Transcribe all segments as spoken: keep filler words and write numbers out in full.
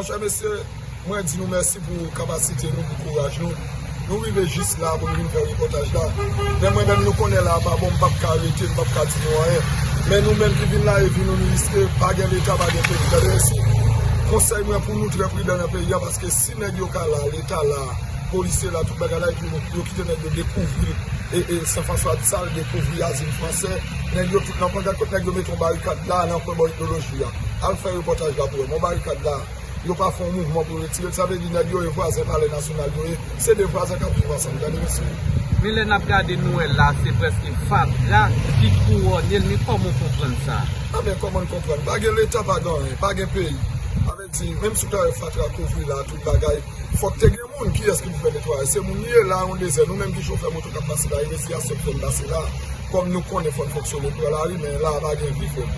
Monchè mesye, mwen di nou mèsi pou kapasite nou, pou kouraj nou. Nou rive jis la pou nou vin fè repòtaj la. Men mwen menm nou konnen la pa bon, m p ap ka rete, m p ap ka di nou anyen. Men nou menm ki vin la e vi nou, nou riske, pa gen Leta, pa gen peyi. Gade resi. Konsèy mwen pou nou trè pridan nan peyi a, paske si nèg yo ka la, Leta la, polisye la, tout bagay la, epi yo, yo kite nèg yo dekouvri, e, e Sen Franswa di sa, dekouvri azil fransè. Nèg yo tout nan pankad, kot nèg yo mete yon barikad la, nan kwen bò etnoloji a. Al fè repòtaj la pou yo. Yon barikad la, yo pa fè yon mouvman pou retire l, sa vle di nèg yo e vwazen Palè Nasyonal yo ye, se de vwazen k ap viv ansanm, gade mesye. Men lè n ap gade nou wè la, se prèske fatra ki kouwone l, men kòman w konprann sa? A men kòman n konprann? Pa gen Leta, pa gen anyen, pa gen peyi. Sa vle di, menm si w ta wè fatra kouvri la, tout bagay, fòk te gen moun, kiyès ki pou fè netwayaj? Se moun li ye la, yon dezè, nou menm ki chofè moto k ap pase la, e resi a sèt fè n pase la, kòm nou konnen fò n fonksyone pou lari, men la a pa gen vi, frè m.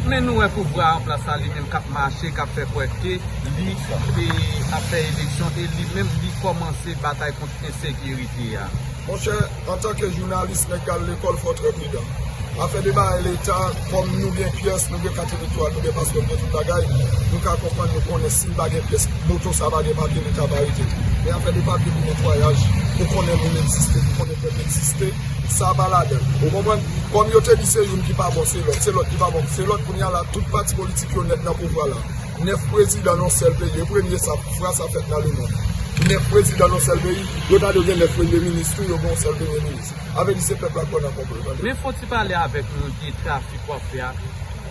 Men nou wè pouvwa an plas la li menm k ap mache, k ap fè kwè ke li, e, ap fè eleksyon e li menm li kòmanse batay kont ensekirite a. Monchè, antanke jounalis, nèg k al lekòl, fò w trè pridan. Afè de bagay Leta, kòm nou gen pyès, nou gen kat elektoral, nou gen paspò, nou gen tout bagay, nou ka konprann, nou konnen si n pa gen pyès, moto sa pa gen papye, Leta pa rete. Men afè de papye pou netwayaj, pou konnen moun egziste, pou konnen pèp egziste, sa pa ladan l. Ou konprann? Kòm yo te di se youn ki pa bon, se lòt, se lòt ki pa bon, se lòt, kounye a la, tout pati politik yo nèt nan pouvwa la. Nèf prezidan nan yon sèl peyi, e premye sa, fwa sa fèt nan lemonn. Nèf prezidan nan yon sèl peyi, yo ta dwe gen nèf premye minis tou, yo gen yon sèl premye minis. Sa vle di se pèp la k pran nan konplo, tande. Men fò ti pale avèk nou de trafik w ap fè a.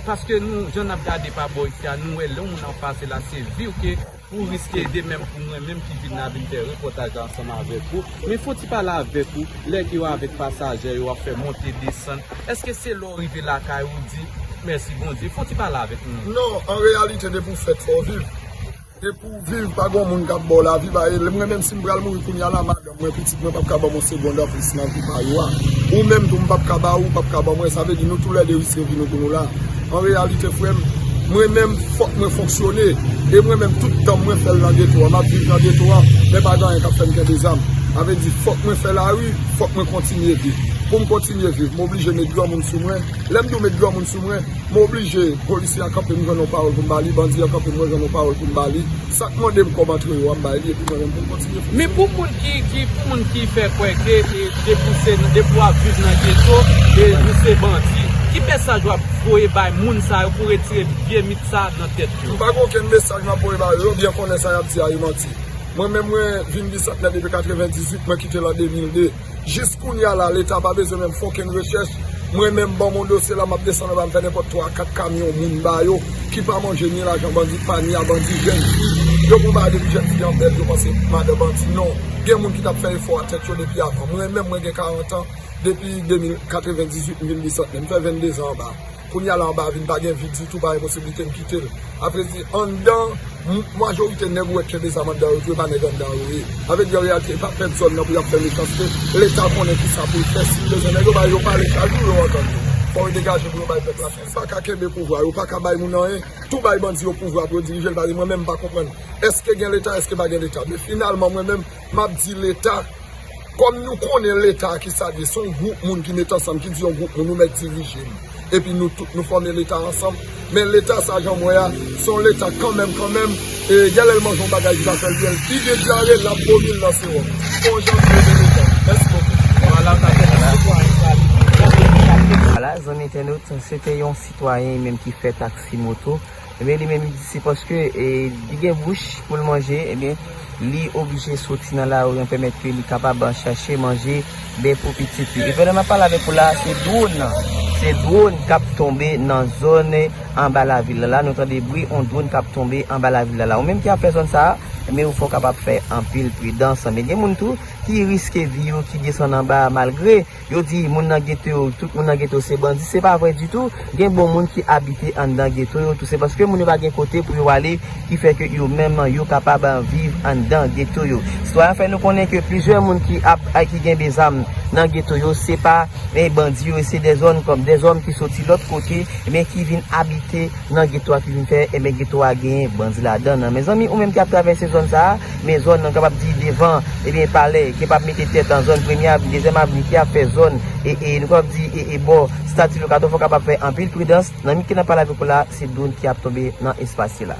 Paske nou, jan n ap gade pa bò isi a, nou wè lè yon moun ap pase la, se vi w ke ou riske ede menm pou mwen menm ki vin la vin fè repòtaj la ansanm avèk ou. Men fò ti pale avèk ou, lè ke w avèk pasaje yo ap fè monte desann, èske se lè w rive lakay ou di, mèsi Bondye? Fò ti pale avèk nou. Non, an reyalite, depi w fèt, fò w viv. Depi w viv, pa gen moun k ap ba w lavi, ba, e mwen menm si m pral mouri kounye a la, madanm mwen, pitit mwen p ap ka ban m yon segonn anplis nan vi pa yo a. Ou menm tou, m p ap ka ba ou, ou p ap ka ban mwen, sa vle di nou toulède riske vi nou pou nou la. An reyalite, frè m, mwen menm, fòk mwen fonksyone. E mwen menm, tout tan mwen fè l nan geto a, m ap viv nan geto a, men pa gen anyen k ap fè m kenbe zam. Sa vle di, fòk mwen fè lari, fòk mwen kontinye viv. Pou m kontinye viv, m oblije met granmoun sou mwen. Lè m di w met granmoun sou mwen, m oblije, polisye a kanpe, m jwenn yon pawòl pou m ba li, bandi a kanpe, m jwenn yon pawòl pou m ba li. Sa k mande m kòb antre yo a, m bay li, epi mwen menm pou m kontinye fonksyone. Men pou moun ki, ki, pou moun ki fè kwè ke, e, depi w se, depi w ap viv nan geto, e, nou se bandi. Ki mesaj w ap voye bay moun sa yo pou retire vye mit sa nan tèt yo? M pa gen okenn mesaj m ap voye ba yo, yo byen konnen sa y ap di a e manti. Mwen menm mwen vin bisantnè depi katrevendizuit, mwen kite l an de mil de. Jis kounye a la, Leta pa bezwen menm fè okenn rechèch. Mwen menm, ban m yon dosye la, m ap desann anba, m fè nenpòt twa, kat kamyon moun ba yo, ki pa manje ni lajan bandi, pa ni a bandi, jèn fi. Yo pou ba depi jèn fi an bèl, yo panse madan bandi. Non. Gen moun ki t ap fè efò a tèt yo depi avan. Mwen menm, mwen gen karant an, depi de mil, katrevendizuit, m vin bisantnè. M fè venndezan anba. Kounye a la anba a vin pa gen vi ditou, pa gen posiblite m kite l. Apre di, anndan, m-, majorite nèg ou wè k kenbe zam anndan yo tou, e pa nèg anndan yo ye. Sa vle di an reyalite, e pa pèp zòn nan pou y ap fè mechanste. Leta konnen kisa pou l fè, si l bezwen nèg yo, bay yo pale chak jou, yo antann yo. Fò yo degaje pou yo bay pèp la. Si yo pa ka kenbe pouvwa, yo pa ka bay moun anyen, tou bay bandi yo pouvwa pou yo dirije l, paske mwen menm m pa konprann. Èske gen Leta, èske pa gen Leta? Men finalman, mwen menm, m ap di Leta, kòm nou konnen Leta a kisa l ye, se yon gwoup moun ki met ansanm, ki di yon gwoup moun, nou mèt dirije n. Epi nou tout, nou fòme Leta ansanm. Men Leta sa, jan m wè a, se yon Leta kanmenm, kanmenm, e, genlè l manje yon bagay ki pa fè l byen, li gen dyare, l ap vomi l nan sewòm. Se yon jan de Leta. Mèsi bokou. Vwala, zanmi entènot, se te yon sitwayen menm ki fè taksi moto. Ebyen, li menm, li di se paske, e, li gen bouch pou l manje, ebyen, li oblije soti nan lari an, pèmèt ke li kapab chache manje bè pou pitit li. E pandan m ap pale avèk ou la, se dwòn, se dwòn k ap tonbe nan zòn anba lavil la. La, nou tande bri yon dwòn k ap tonbe anba lavil la. La, ou menm ki ap fè zòn sa a, ebyen, ou fò w kapab fè anpil pridans. Men gen moun tou ki riske vi yo, ki desann anba malgre yo di moun nan geto yo, tout moun nan geto se bandi, se pa vre ditou. Gen bon moun ki abite anndan geto yo tou. Se paske moun yo pa gen kote pou yo ale ki fè ke yo menm yo kapab viv anndan geto yo. Istwa a fè nou konnen ke plizyè moun ki ap, ki genbe zam nan geto yo, se pa, e, bandi yo, se dè zòn kòm dè zòm ki soti lòt kote, men ki vin abite nan geto a ki vin fè, ebyen, geto a genyen bandi ladan l. Mezanmi, ou menm ki ap travèse zòn sa a, men zòn nan, nou kapab di devan, ebyen, palè, ki ap mete tèt an zòn Premye Avni, Dezyèm Avni, ki ap fè zòn, e, e, nou kapab di, e, e, bò Stati Locato, fò w kapab fè anpil pridans. Nan minit ke n ap pale avèk ou la, se dwòn ki ap tonbe nan espas sila.